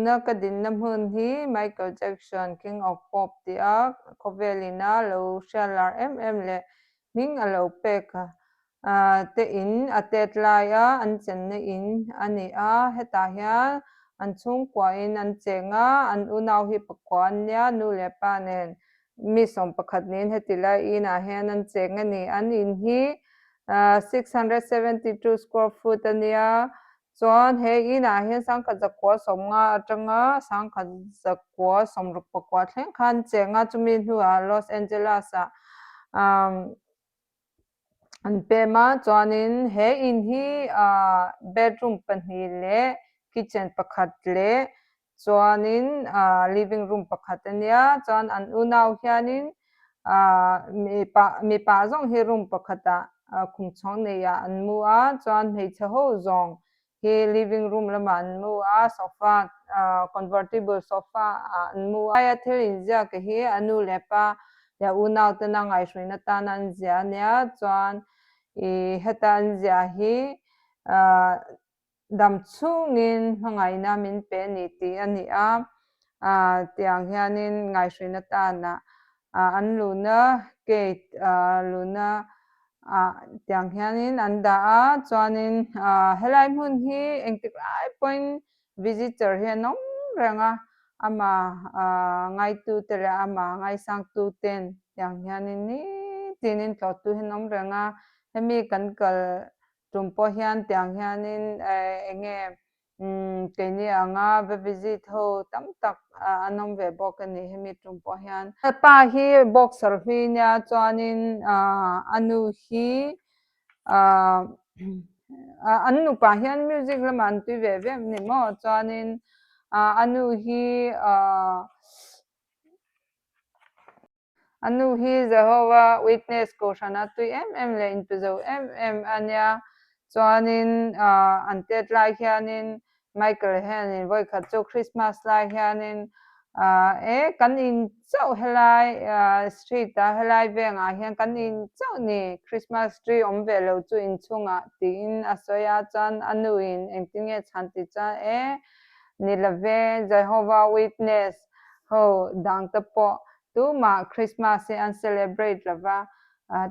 Tuna ka dinna hmun hi Michael Jackson, King of Pop tia khawvelin a lo hriatlar em em leh hming a lo pek te in a tet laia an chenna in a ni a. Hetah hian an chhungkuain an cheng a, an unau hi pakua an nia, nu leh pa nen mi 11 niin heti lai inah hian an cheng a ni. An in hi 672 square foot a nia, Chuan he inah hian 1950 atanga 1964 thleng khan cheng a, chumi hnuah Los Angeles-ah an pem a. Chuanin he in hi bedroom pahnih leh kitchen pakhat leh Chuanin living room pakhat a nia, chuan an unau hianin mipa mipa zawng hi room pakhatah khum chhawng neiah an mu a, chuan hmeichhe ho zawng hi living room lamah an mu a, sofa convertible sofa ah an mu a. Aia thil inziak hi a nu leh pa leh unau tena ngaihruina tana an ziah a nia, chuan ih heta an ziah hi Dam chhungin hmangaihna min pe a ni tih a ni a, tiang hianin ngaihruina atana an luhna gate luhna ah tiang hianin an dah a, chuanin helai hmun hi engtik lai pawhin visitor hi an awm reng a, amah ngaitute leh amah ngaisangtuten tiang hianin nitinin tlawhtu hi an awm reng a, hemi kan kal Tum pawh hian tiang hianin eng nge keini anga va visit ho tam tak an awm ve bawk a ni hemi tum pawh hian. A pa hi boxer hlui nia chuanin a nu hi an nupa hian music lamah an tui ve ve ni maw chuanin a nu hi. A nu hi Jehovah Witness kohhrana tui em em leh inpe zo em em a nia. Chuanin an tet lai hianin Michael hianin vawikhat chu Christmas lai hianin e kan in chauh helai street ah helai vengah hian kan in chauh ni Christmas tree awm ve lo chu inchhungah tiin a sawi a. Chuan a nu in engtin nge chhan tih chuan e ni love Jehovah Witness Ho dang te pawh tumah Christmas hi an celebrate lova,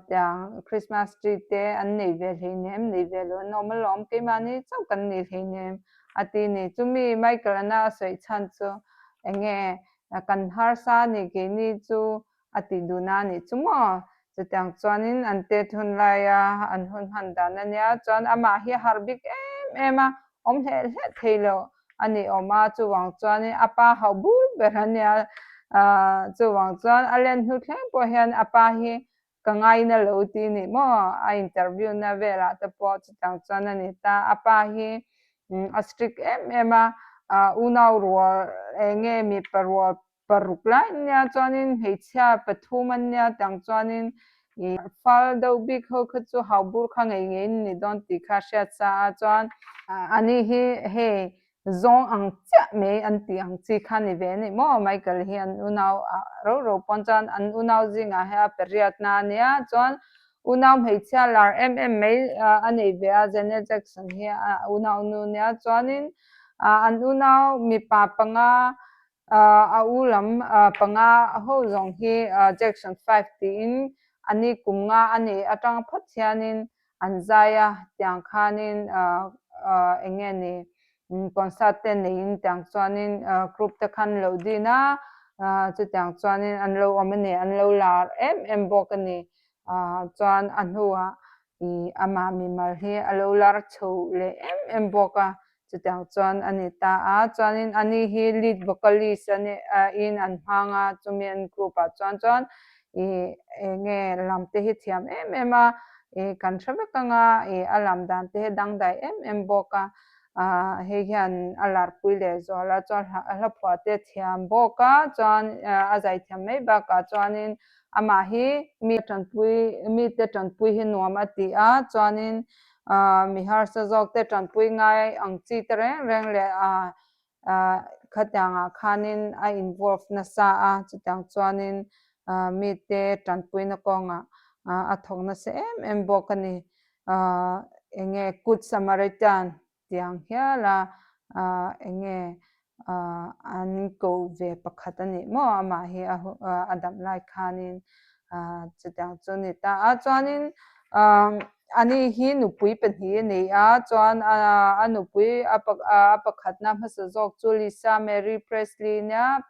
tiang Christmas tree te an nei ve hleinem, nei ve lo an awm alawm, keimahni chauh kan nei hleinem a ti ni. Chumi Michael ana a sawi chhan chu enge kan harsa ni keini chu a tih duhna a nih chu maw? Chutiang chuanin an tet hun laia an hun hman dan a nia, chuan amah hi a harh bik em em a, awm hleh hleh thei lo a ni awm a, chuvang chuanin a pa hauh bur ber a nia, chuvang chuan a len hnu thleng pawh hian a pa hi ka ngaina lo ti ni maw? A interview na velah te pawh chutiang chuan a ni ta, a pa hi a strict em em a, unau rual eng nge mipa rual Paruk lai an nia chuanin hmeichhia pathum an nia tiang chuanin ih fal deuh bik ho kha chu hau bur kha ngei ngei an ni dawn tih kha hriat sa a chuan ani hi hei zawng ang chiah mai an tih ang chi kha ni ve a ni maw Michael hi an unau ah ro ro pawn chuan an unau zingah hian a pe riatna a nia chuan unau hmeichhia lar em em mai a nei ve a Janet Jackson hi a unau nu nia chuanin an unau mipa panga A u lam panga ho zawng hi Jackson 5 tiin a ni kum nga a nih atang phawt hianin an zai a, tiang khanin eng nge ni concert te neiin tiang chuanin group te khan lo din a, chutiang chuanin an lo awm a ni, an lo lar em em bawk a ni. Chuan a hnuah ih amah mimal hi a lo lar chho leh em em bawk a, Chutiang chuan a ni ta a, chuanin ani hi lead vocalist a ni in an hmang a, chumi an group ah chuan chuan ih eng nge lam te hi thiam em em a, ih kan hre vek anga ih a lam dan te hi dangdai em em bawk a, ah hei hian a larpui leh zual a, chuan hla phuah te thiam bawk a, chuan a zai thiam mai bakah chuanin amah hi mi tanpui mite tanpui hi nuam a ti a, chuanin Mi harsa zawk te tanpui ngai ang chi te reng reng leh khatiangah khanin a involve nasa a, chutiang chuanin mite tanpuina kawngah a thawk nasa em em bawk a ni. Eng nge Good Samaritan tiang hiala eng nge. An koh ve pakhat a nih maw amah hi a dam lai khanin chutiang chu a ni ta a. Chuanin ani hi nupui pahnih a nei a, chuan a nupui a pakhatna hmasa zawk chu Lisa Marie Presley nia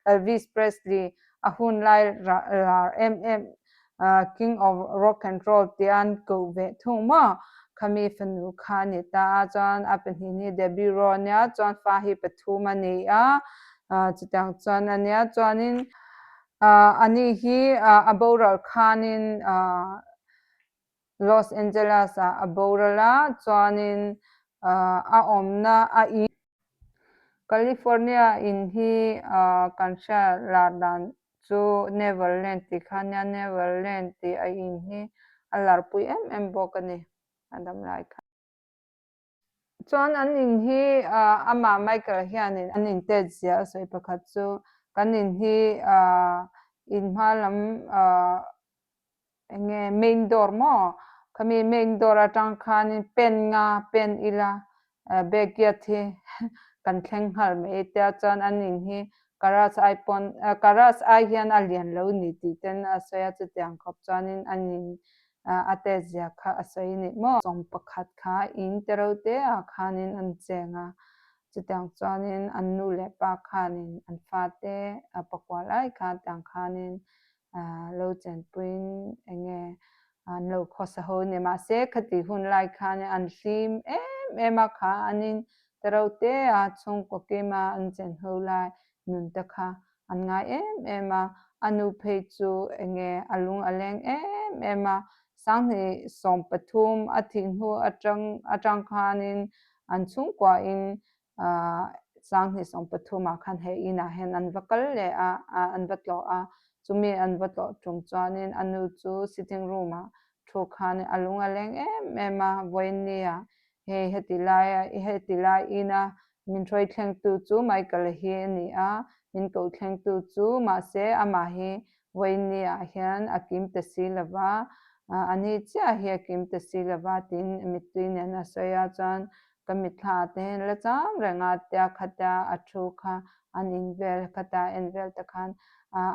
Elvis Presley a hun lai lar em em King of Rock and Roll tih an koh ve thung maw? Khami fanu kha a ni ta a, chuan a pahnih hi Debbie Rowe a nia, chuan fa hi pathum a ni a, chutiang chuan a nia, chuanin ani hi a boral khanin Los Angeles ah a boral a, chuanin a awmna a in California in hi kan hria lar dan chu Neverland tih kha nia, Neverland tih a in hi a larpui em em bawk a ni a dam lai kha. Chuan an in hi amah Michael hianin an in tet zia a sawi pakhat chu kan in hi in hma lam eng nge main door maw khami main door atang khanin pen nga pen ila backyard hi kan thleng nghal mai tia chuan an in hi garage ai pawn garage ai hian a lian lo ni tih ten a sawi a chutiang khawp chuanin an in a tet zia kha a sawi a ni maw. Sawm pakhat kha in te ro te ah khanin an cheng a chutiang chuanin an nu leh pa khanin an fate pakua lai kha tiang khanin lo chenpuiin eng nge an lo khawsa ho a ni. Mahse, khati hun lai khan an hlim em em a, kha an in te ro te a, chhungkaw kima an chen ho lai nun te kha an ngai em em a. A nu phei chu eng nge a lung a leng em em a, 2013 a thih hnu atang atang khanin an chhungkuain 2013 ah khan hei inah hian an va kal leh a, an va tlawh a, chumi an va tlawh tum chuanin a nu chu sitting room ah thu khan a lung a leng em em a, vawiinnia hei heti lai heti lai ina min hruai thlengtu chu Michael-a hi a ni a, min koh thlengtu chu mahse amah hi vawiinnia hian a kim ta si lova, a ni chiah hi a kim ta si lova tiin mittui nen a sawi a, chuan Ka mitthla te hian la chang reng a, tia khatia a thu kha an in vel khata en vel te khan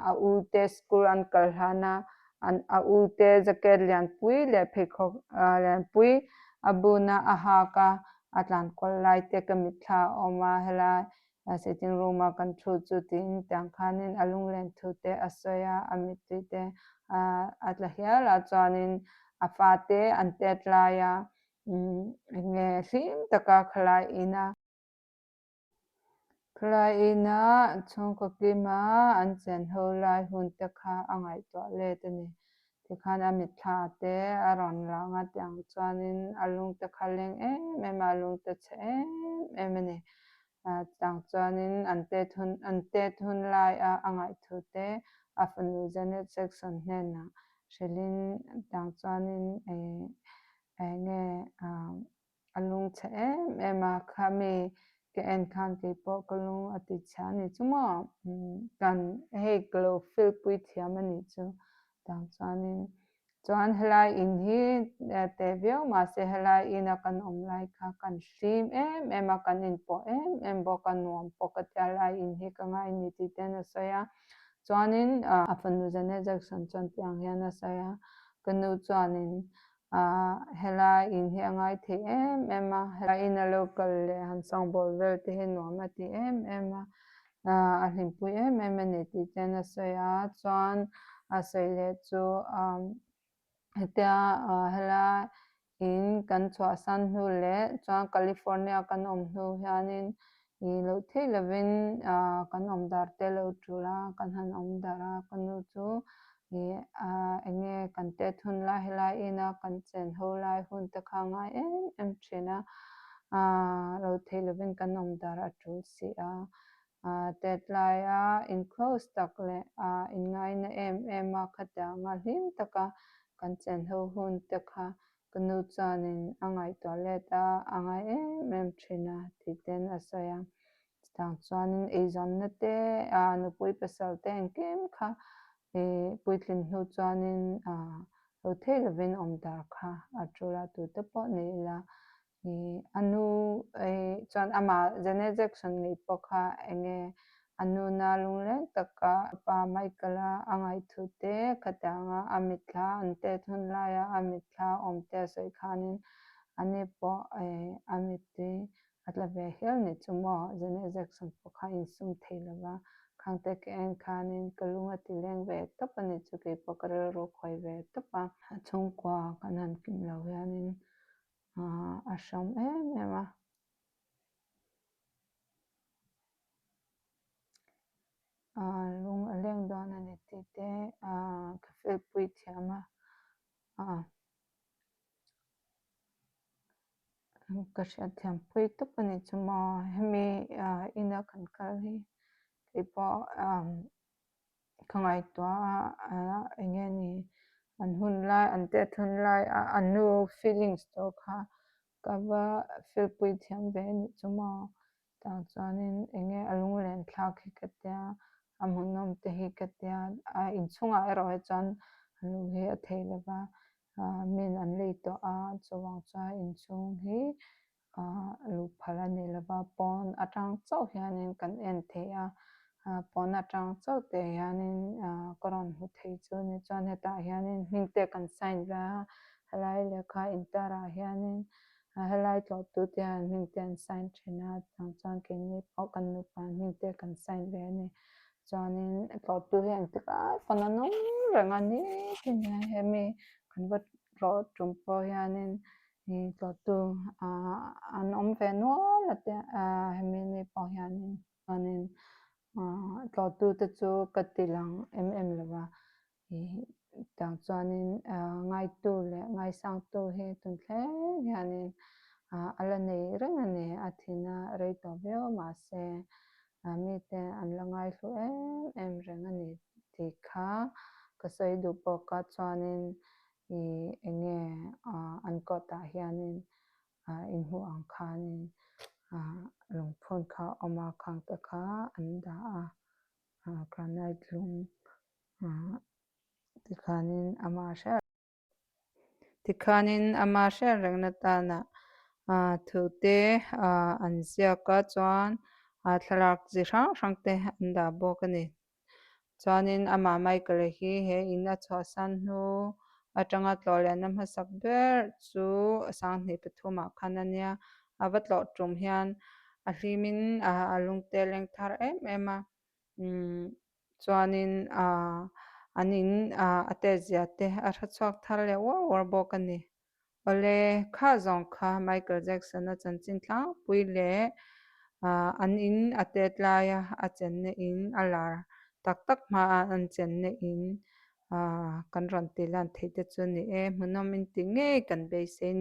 a u te school an kal hlan a, an a u te jacket lianpui leh pheikhawk lianpui a bun a a hak a, a tlan kual lai te ka mitthla a awm a, helai sitting room a kan thu chu tiin tiang khanin a lunglen thu te a sawi a, a mittui te a tla hial a, chuanin a fate an tet lai a. Eng nge hlim taka khalai ina. Khalai ina chhungkaw kima an chen ho lai hun te kha a ngaihtuah let a ni. Tikhan a mitthla te a rawn lang a tiang chuanin a lung te kha leng em em a, a lung te chhe em em a ni. Chutiang chuanin an tet hun an tet hun laia a ngaihthu te a fanu Janet Jackson hnenah hrilhin tiang chuanin eng nge a lung chhe em em a, khami ka en khan kei pawh ka lung a ti chhia a ni chu maw? Kan hei ka lo feel pui thiam a nih chu. Tiang chuanin chuan helai in hi teh viau mahse helai ina kan awm lai kha kan hlim em em a, kan inpawh em em bawk a, nuam pawh ka tia lai in hi ka ngai ni tih ten a sawi a. Chuanin a fanu Janet Jackson chuan tiang hian a sawi a, ka nu chuanin Helai in hi a ngai thei em em a, helai in a lo kal leh han sawngbawl vel te hi nuam a ti em em a, a hlimpui em em a ni tih ten a sawi a, chuan a sawi leh chu hetia helai in kan chhuahsan hnu leh chuan California kan awm hnu hianin ih loh theih lovin kan awm dar te lo tul a, kan han awm dar a, ka nu chu ih eng nge kan tet hun lai helai ina kan chen ho lai hun te kha a ngai em em thin a, lo theih lovin kan awm dar a tul si a, tet laia in close tak leh inngaina em em a khatianga hlim taka kan chen ho hun te kha Ka nu chuanin a ngaihtuah let a, a ngai em em thin a tih ten a sawi a. Chutang chuanin eizawnna te, nupui pasal te engkim kha puitlin hnu chuanin lo thei lovin awm dar kha a tul a, tute pawh ni ila. A nu chuan amah Janet Jackson ngei pawh kha enge a nuna lungleng taka a pa Michael-a a ngaihthu te khatianga a mitthla an tet hun laia a mitthla awm te a sawi khanin ani pawh a mittui a tla ve hial ni chu maw? Janet Jackson pawh kha insum thei lo va, khangte ka en khanin ka lung a ti leng ve tawp a ni chu keipawh ka rilru khawi ve tawp a. A chhungkua kan han kim lo hianin a hrawm em em a. Lung a leng dawn a ni tih te ka feel pui thiam a. Ka hriatthiam pui tawp a ni chu maw hemi ina kan kal hi keipawh ka ngaihtuah a eng nge ni an hun lai an tet hun lai a an nu feelings tawh kha ka va feel pui thiam ve a nih chu maw tah chuanin eng nge a lunglen thlak hi ka tia a hmuhnawm te hi ka tia a inchhungah erawh hi chuan a nu hi a thei lo va. Min an lei tawh a, chuvang chuan inchhung hi luh phal a ni lova, pawn atang chauh hianin kan en thei a, pawn atang chauh te hianin ka rawn hmu thei chu ni chuan hetah hianin hming te kan sign ve a, helai lehkha intar ah hianin helai tlawh tu te hian hming te an sign thin a, chuvang chuan keini pawh kan nupa hming te kan sign ve a ni. Chuanin tlawhtu hi engtik lai pawn an awm reng a ni tih nia hemi kan va tlawh tum pawh hianin ih tlawhtu ah an awm ve nual a te ah hemi ni pawh hianin chuanin ah tlawhtu te chu ka ti lang em em lo va ih tah chuanin ah ngaitu leh ngaisangtu hi tun thleng hianin ah a la nei reng a ni a thina rei tawh viau mahse mite an la ngaihlu em em reng a ni tih kha ka sawi duh bawk a chuanin ih eng nge an kawtah hianin inhmuh ang khanin lungphun kha a awm a khangte kha an dah a granite lung tikhanin amah hriat Tikhanin ama hriat rengna tanah thu te an ziak a, chuan thlalak chi hrang hrang te an dah bawk a ni. Chuanin amah Michael-a hi he in a chhuahsan hnu atanga tlawh lehna hmasak ber chu Sanghnih pathumah khan a nia. A va tlawh tum hian a hlimin a lungte leng thar em em a. Chuanin an in a tet zia te a hre chhuak thar leh uar uar bawk a ni. Awle, kha zawng kha Michael Jackson-a chanchin tlangpui leh an in a tet laia a chenna in a lar tak tak hmaa an chenna in kan rawn ti lan theih te chu ni e, hmuhnawm in ti ngei kan beisei ni.